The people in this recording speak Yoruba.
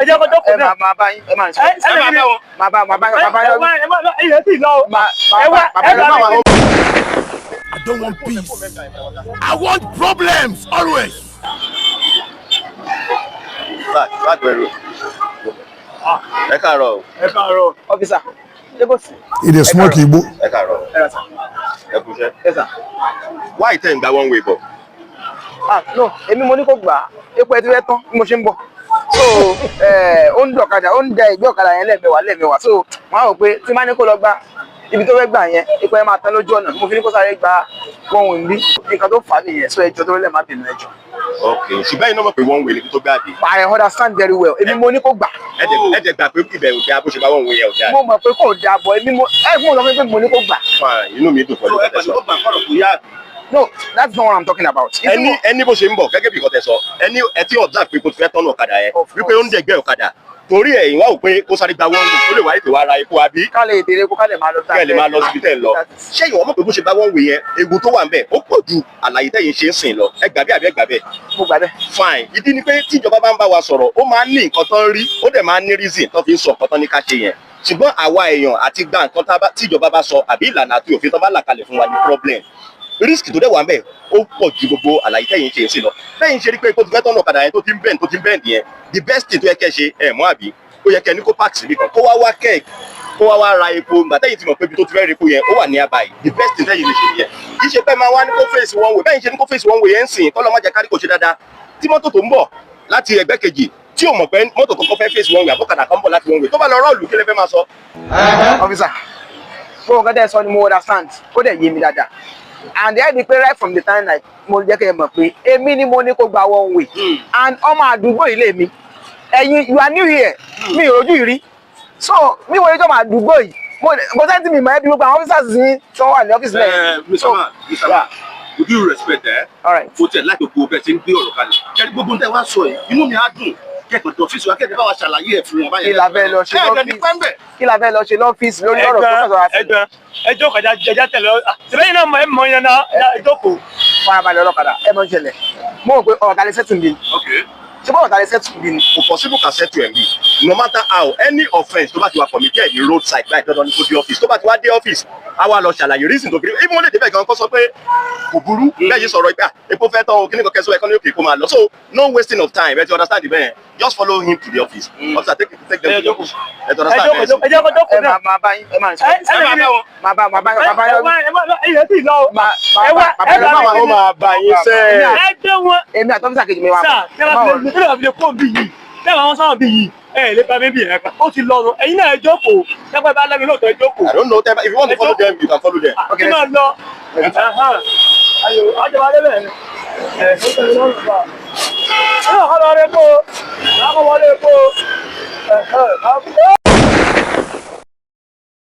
Ẹ jẹ́ kó jókòó Ẹ náà. máa máa bá yín, ẹ máa Ẹ ẹ Ẹ máa bá wọn. máa bá ẹ yín. wá, ẹ wá, ẹ tí ì lọ o. Ẹ wá, ẹ bá mi. I don't want peace. I want problems always. Back, back pẹ̀lú. Ẹ káàárọ̀ o. Ẹ káàárọ̀. Officer, ṣé kò sí? He dey smoke igbo. Ẹ káàárọ̀. Ẹ rà sir. Ẹ kúṣẹ́. Yes, sir. Why tẹ́ ń gba one way bọ̀? Ah no, èmi mo ní kó gbà á. Epo ẹ ti fẹ́ tán bí mo ṣe ń bọ̀. So ó ń dọ̀kadà, ó ń da ìgbé ọ̀kadà yẹn lẹ́ẹ̀mẹwàá lẹ́ẹ̀mẹwàá. So wọ́n á rò pé tí má ní kó lọ gba ibi tó fẹ́ gbà yẹn, epo ẹ máa tán lójú ọ̀nà. Mo fi ní kó sáré gba one way bí. Nǹkan tó fà á nìyẹn. So ẹjọ́ tó lẹ̀, má bínú, ẹjọ́. Ok, ṣùgbọ́n iná mọ̀ pé one way níbi tó gbà dé. I understand very well. Èmi mo ní kó gbà. Ẹ dẹ̀ gbà pé ibẹ̀ ò dáa, bó ṣe bá one way yẹn ò dáa. Mo mọ̀ pé kò dáa bọ̀, èmi mo ẹ fún mi sọ pé mo ní kó gbà. Fine, inú mi dùn pẹ̀lú So ẹ nǹkan tẹ́ pẹ̀lú sọ. kó gbà kọ́rọ̀ kó yá àbí? No, that's not what I'm talking about. Ẹni bó ṣe ń bọ̀, gẹ́gẹ́ bí nǹkan tẹ́ sọ, ẹni ẹ ti observe pé kò ti fẹ́ tọ́nù ọ̀kadà yẹn, Of wípé ó ń dẹ̀gbẹ́ ọ̀kadà torí ẹ̀yìn wá wò pé kó sáré gba one way, ó lè wá ètò wa ra epo àbí Ká lè tèrè kó ká lè máa lọ. kẹ́ ẹ lè máa lọ síbi tẹ́ ẹ lọ. Ṣé ìwọ mọ̀ pé bó ṣe gba one way yẹn, ewu tó wà ń bẹ̀ ó pọ̀ ju àlàyé tẹ́yìn ṣe ń sìn lọ? Ẹ gbà bí àbí ẹ gbà bẹ́ẹ̀? Mo gbà bẹ́ẹ̀. Fine. Ìdí ni pé tíjọba bá ń bá wa sọ̀rọ̀, ó máa ń ní nǹkan tó ń rí, ó dẹ̀ máa ń ní reason tó fi ń sọ nǹkan tó ní ká ṣe yẹn. Ṣùgbọ́n àwa èèyàn àti gba nǹkan tíjọba bá sọ àbí ìlànà àti òfin tó bá là kalẹ̀ fún wa ní problem. Risk tó dẹ̀ wà ń bẹ̀ ó pọ̀ ju gbogbo àlàyé tẹ́yìn ṣe sí lọ. Tẹ́yìn ṣe rí pé kó ti fẹ́ tọ́nà ọ̀kadà yẹn, tó ti ń bend, tó ti ń bend yẹn, the best thing tó yẹ kẹ́ ṣe ẹ̀ mọ́ àbí ó yẹ kẹ́ ní kó park síbi kan, kó wá wá keg, kó wá wá ra epo. Ìgbà tẹ́yìn ti mọ̀ pé ibi tó ti fẹ́ ra epo yẹn ó wà ní abàyè, the best thing tẹ́yìn lè ṣe nìyẹn. Kì í ṣe pé máa wá ní kó face one way. Bẹ́ẹ̀ ṣe ní kó face one way yẹn ń sìn kọ́ lọ́ má jẹ́ kárí kò ṣe dáadáa, tí mọ́tò tó ń bọ̀ láti ẹgbẹ́ kejì tí ò mọ̀ pé mọ́tò kọ́kọ́ fẹ́ face one way, àbọ̀kadà kan ń bọ̀ láti one way, tó bá lọ roll, kí lẹ fẹ́ máa sọ? Officer, gbogbo nǹkan tẹ́ ẹ sọ ni mo understand, ó dẹ̀ yé mi dáadáa. And ẹ di pé right from the time, like mo jẹ́ kẹ́ ẹ mọ̀ pé èmi ni mo ní kó gba one way, and ọmọ àdúgbò ilé mi ẹ̀yin, you are new here, mi ò rojú ìrí. So mi wòye tó ọmọ àdúgbò yìí, mo kò sẹ́ni tí mi mọ̀ ẹ́ bí gbogbo àwọn officers yín tí wọ́n wà ní ọ́fíìsì náà. Mr. Man, Mr. Man, with due respect, ẹ All right. mo tẹ̀ láti gbogbo bẹ́ẹ̀ ṣe ń gbé ọ̀rọ̀ kalẹ̀. Kẹ́rí gbogbo tẹ́ wá sọ yìí, inú mi á dùn kẹ́kọ̀ọ́ tó ọ́fíìsì wa, kẹ́kọ̀ọ́ bá wa ṣàlàyé ẹ̀ fún wọn báyẹn. Kí la fẹ́ lọ ṣe Kẹ́ẹ̀dẹ̀ ní lọ́fíìsì? pẹ́ńbẹ̀. Kí la fẹ́ lọ ṣe lọ́fíìsì lórí ọ̀rọ̀ tó kàn sọ̀rọ̀ àti Ẹ̀gbọ́n, ẹ jókòó, ẹja tẹ́lẹ̀ ọ sẹbẹyìn náà, ẹ mọ yẹn náà, ẹ jókòó. Farabalẹ̀, ọlọ́kadà, ẹ mọ̀ ń ṣẹlẹ̀. Mo rò pé ọ̀rọ̀ ta lè settle bí. Ṣé bọ́ọ̀ ta lè settle bí ni? Kò possible ká settle ẹ̀ bí. No matter how, any offence tó bá ti wà committed ní roadside báyìí, dandan ni kó dé office. Tó bá ti wá dé office, á wá lọ ṣàlàyé reason tó fi rí. Even wọ́n lè débẹ̀ gan kó sọ pé kò burú bẹ́ẹ̀ yìí sọ̀rọ̀ ìgbà epo fẹ́ tán o, kíní kan kẹsàn-án ẹ̀kọ́ ní òkè kó máa lọ. So no wasting of time. Ẹ ti understand bẹ́ẹ̀? Just follow him to the office. Officer, take them Ẹ to the jókòó. office. Ẹ ti Ẹ understand jókòó. bẹ́ẹ̀? Ẹ jẹ́ kó jókòó Ẹ náà. máa máa bá yín, ẹ máa Ẹ Ẹ máa bá wọn. máa bá ẹ yín. wá, ẹ wá, ẹ tí ì lọ o. Ẹ wá, ẹ Ẹ bá má mi. ó máa bá yín sẹ́. Ẹ gbé wọn. Èmi àti officer kejì mi wà. Sáà tẹ́lá fi lè kó bí yìí, tẹ́lá wọn sáwọn bí yìí, ẹ lè bá mi bí ẹ kan ó ti lọ nù. Ẹ̀yin náà ẹ jókòó, tẹ́pẹ́ bá lẹ́nu lóòótọ́, ẹ jókòó. I don't know. If you want to follow them, you can follow them. Kí máa lọ. Ayò àjọba débẹ̀ ẹ, ó tẹ̀lé lọ́rùn bá ẹ náà kọ́ lọ rẹ kó o, kọ́ wọlé kó o.